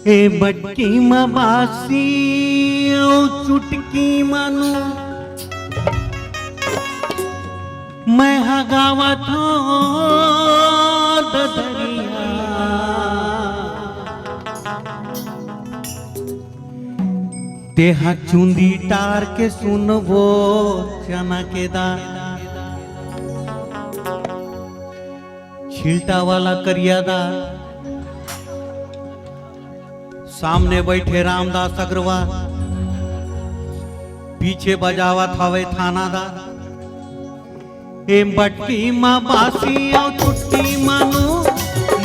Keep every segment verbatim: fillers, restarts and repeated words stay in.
ए बटकी म बासी अउ चुटकी म नून, मैं ह गावत हंव ददरिया। तेहा चुंदी टार के सुनबो चना के दार, छिलटा वाला करिया दार, सामने बइठे रामदास अग्रवाल, पीछे बजावत हवे थाना दार। ए बटकी म बासी अउ चुटकी म नून,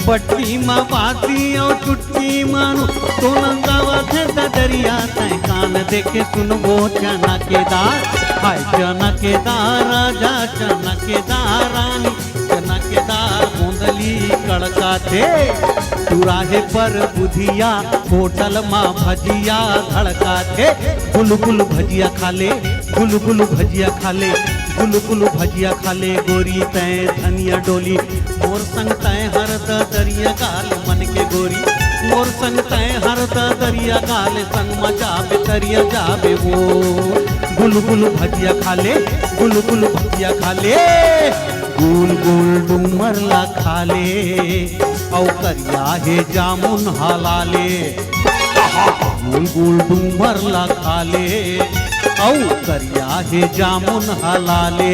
बटकी म बासी अउ चुटकी म नून, तोला गावत हे ददरिया, तैं कान देके सुनबो चना के दार। हाय चना के दार राजा, चना के दार रानी, चना के दार गोंदली कड़काथे, तुराहे पर बुधिया, होटल म भजिया धड़काथे। गुलगुल भजिया खा ले, गुलगुल भजिया खा ले, गुलगुल भजिया खा ले गोरी तैं धनिया डोली। मोर संग तैं हर ददरिया गाल मन के गोरी, मोर संग तैं हर ददरिया गाल, संग म जाबे तरिया जाबे वो। गुलगुल भजिया खा ले, गुलगुल भजिया खा ले, गुल गुल डूमर ला खा ले, अउ करिया हे जामुन ह ला ले। गुल गुल डूमर ला खा ले, अउ करिया हे जामुन ह ला ले।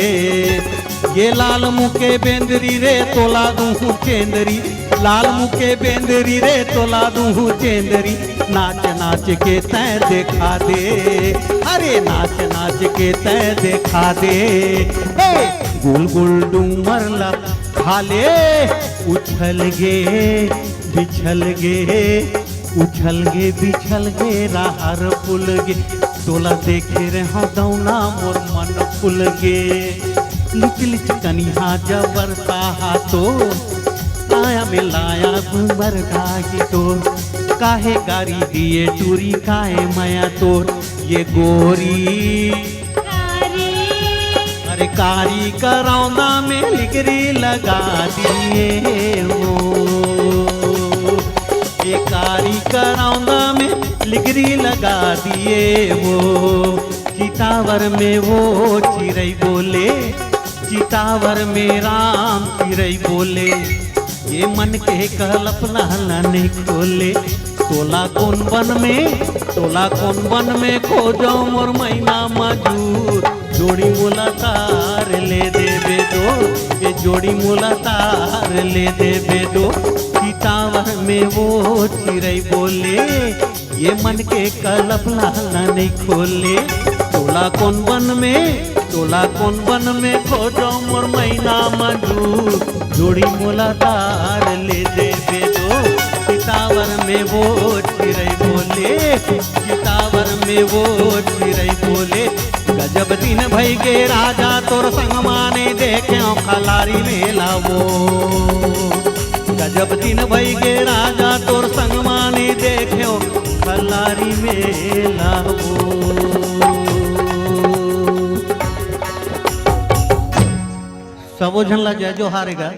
ये लाल मुके बेंदरी रे, तोला दूहूं चेंदरी, लाल मुके बेंदरी रे, तोला दूहूं चेंदरी, नाच नाच के तैं देखा दे, अरे नाच नाच के तैं देखा दे। हे गुल गुल डूमर ला खा ले, उछल गे, बिछल गे, उछल गे, बिछल गे, राहर फूल गे, तोला देखे रेहेंव दौना मोर मन फूल गे। लिच लिच कनिहा जबर साहा तो, लाया में लाया घूमर डाही तो, काहे गारी दिए टूरी काहे मया तोर ये गोरी। अरे कारी करौंदा में लिगरी लगा दिए वो, ये कारी करौंदा में लिगरी लगा दिए वो। चितावर में वो चिरई बोले, चितावर में राम चिरई बोले, ये मन के कल्पना ला नइ खोले। तोला कोन बन में, तोला कोन बन में खोजौं मोर मैना मजूर, जोड़ी मोला तार ले देबे दो, ये जोड़ी मोला तार ले देबे दो। चितावर में वो चिरई बोले, ये मन के कल्पना ला नइ खोले। तोला कोन बन में, तोला कोन बन में खोजौं मोर मैना मजूर, जोड़ी मोला तार ले देबे दो। चितावर में वो चिरई बोले, चितावर में वो चिरई बोले, गजब दिन भई गे राजा तोर संग मा नइ देखेंव खल्लारी मेला वो। गजब दिन भई गे राजा तोर संग मा नइ देखेंव खल्लारी मेला वो। सबो झन ला जय जोहार गा।